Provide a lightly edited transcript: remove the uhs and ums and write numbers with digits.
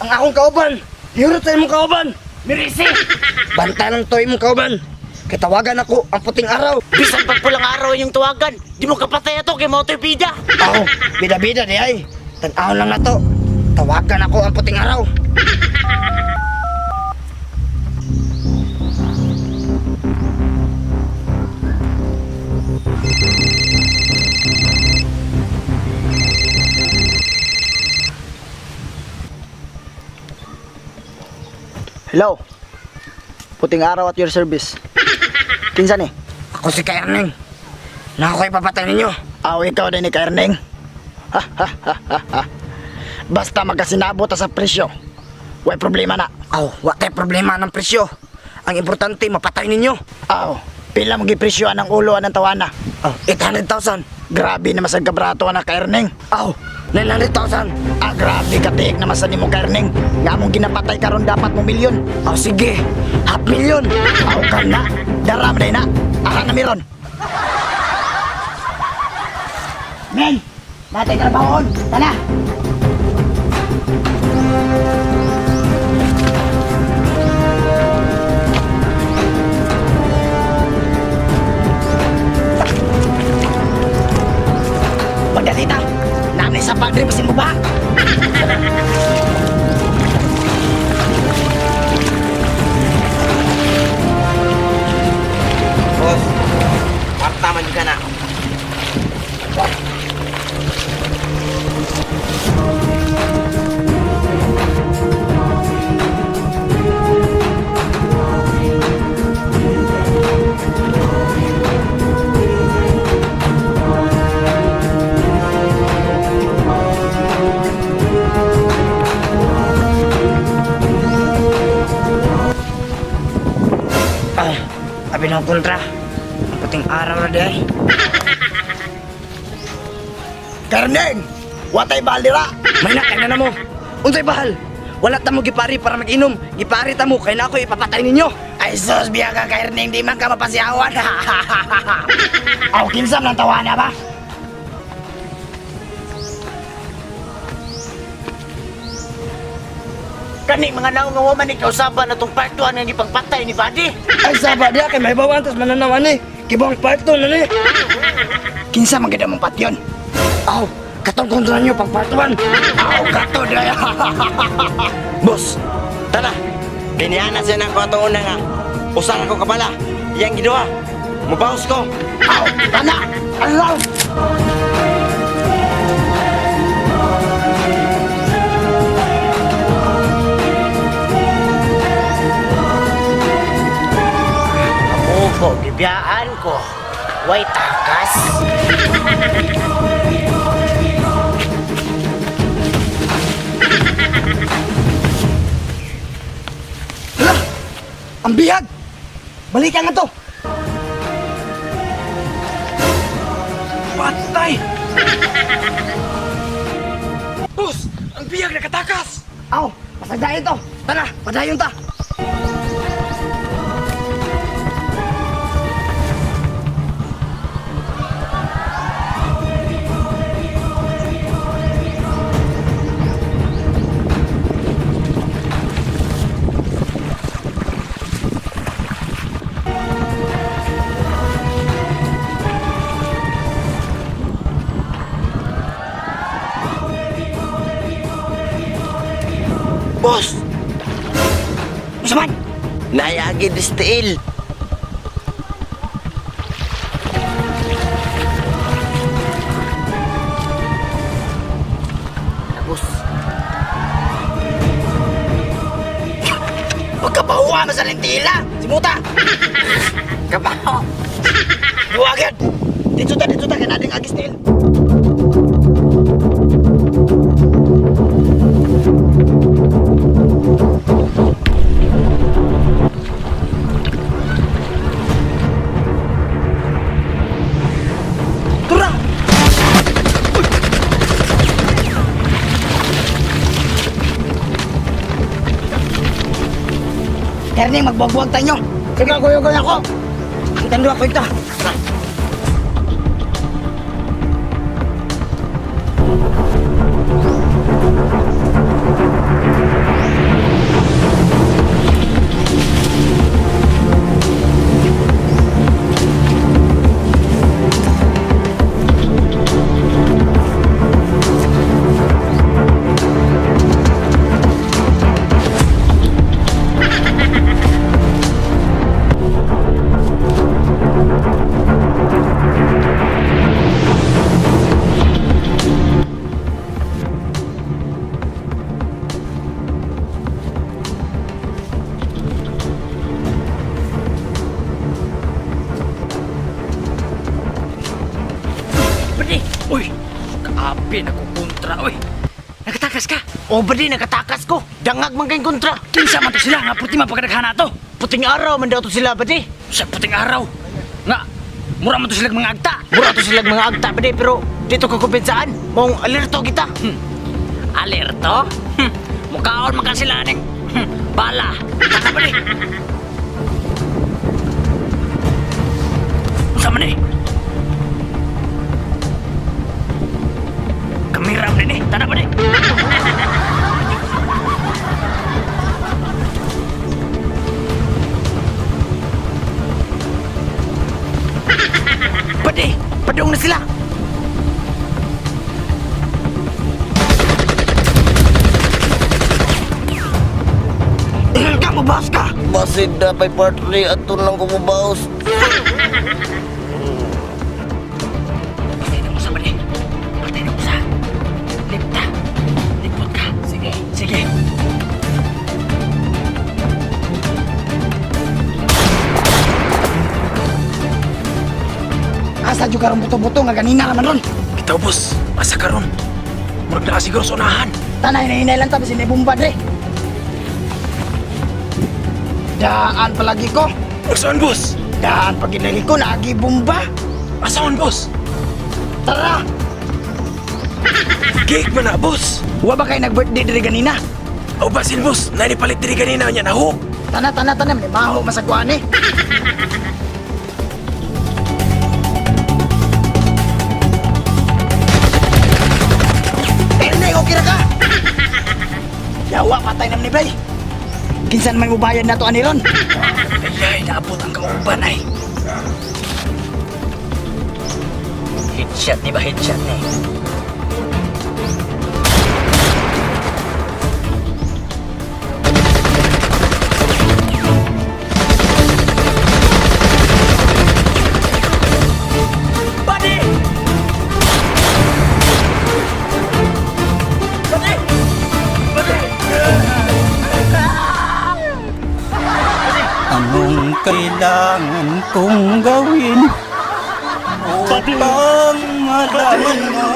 Ang akong kauban! Ihurot sa imong kauban! Mirisi! Bantay lang to imong kauban! Kay tawagan ako ang puting araw! Bisan pag pulang araw yung tawagan, di mo kapatay ato kay Motor Bida. Aw, bida-bida di ay! Tan-awon lang na to! Tawagan ako ang puting araw! Hello. Puting araw at your service. Kinsa ni? Ako si Kaerning! Na ako'y papatay ninyo! Aw, ikaw din ni Kaerning. Basta magkasinabot ta sa presyo. Way problema na. Aw, wa tay problema ng presyo. Ang importante, mapatay ninyo. Aw, pila mo gipresyo anang ulo anang tawana. Aw, 800,000. Grabe naman sa kabrato anak Kaerning. Aw, 900,000. Ah, grabe katiik naman sa nimo Kaerning. Nga mong ginapatay karon dapat mo milyon. Aw, sige. Half million. Aw ka na. Daram day na. Ara na meron. Men, natay trabahon. Tala. Pagdalita, nanay sa padre basin mo ba? Boss, kwarta man ka na. Ay, abi ng kontra. Ang puting araw na di ay. Karneng, watay balira. May na, kay na mo. Unsay bahal? Wala ta mo gipari para mag-inom. Gipari ta mo, kay na ako ipapatay ninyo. Ay sus, biya ka Karneng, di man ka mapasiyawan. Aw, kinsam ng tawana ba? Kani mga naong nga woman ikaw saba na tong part 1 nga gipangpatay ni Buddy. Ay, saba diya, kay may bawan, tas mananawan eh. Kibang part 2 na ni. Kinsa man gid mong patyon? Aw, katong kontra niyo pang part 1. Aw, kato na. Boss, tara. Ganyan na siya ng atong una nga. Usang ako kabala. Iyang giduha. Mubaos ko. Aw, tana. Alaw. Ako, gibiyaan ko. Way takas. Hala! Ang bihag! Balikan nga to! Patay! Boss! Ang bihag nakatakas! Aw! Pasagdain to! Tara! Padayon ta! Boss, Usaman! nayagi distiil. Boss, Pagkabawa man sa lentila. Simuta. Kabaho. Duwagad. Dito ta, dito ta kanading agis nil. Tura! Karneng, magbuwag-buwag tayo. Sige, kuyo-kuyo ako. Ang tandua ko ito! Kontra, uy. Nakatakas ka. O badi, nakatakas ko. Dangag man kayong kontra. Kinsa man to sila nga puti man pagkadaghana to. Puting araw man daw to sila, badi. Sa puting araw. Nga, mura man to sila mga agta. Mura to sila mga agta, badi, pero dito ka kumpensaan. Mong alerto kita. Alerto? Mukaon man ka sila ning bala. Tara ba ni? Unsa man ni? Kamera man ni. Tara ba ni? Badi, padung na sila. Ka mo boss ka. Basid na pay part 3 ato lang ko mobaos. Patay na mo sa bali. Patay na mo sa. Lipta. Lipot ka. Sige. Sige. Asa jud karon buto-buto nga ganina raman ron. Bitaw, boss. Asa karon? Murag naa siguro sa unahan. Tanay na hinay lang ta bisin bomba dre. Daan palagi ko. Saan, boss? Daan pag ginali ko naagi bomba. Asaon, boss? Tara. Cake man na, boss. Wa ba kay nag-birthday diri ganina? Aw, basin, boss. Nanipalit diri ganina niya naho. Tana tana tana may maho masagwan eh. Erne, okay ra ka? Yawa, patay naman ni Bay. Kinsan may mubayad na to ani ron? Ay, naabot ang kauban ay. Headshot ni ba? Headshot ni. Buddy! Buddy! Buddy! Anong kailangan kong gawin upang malaman mo?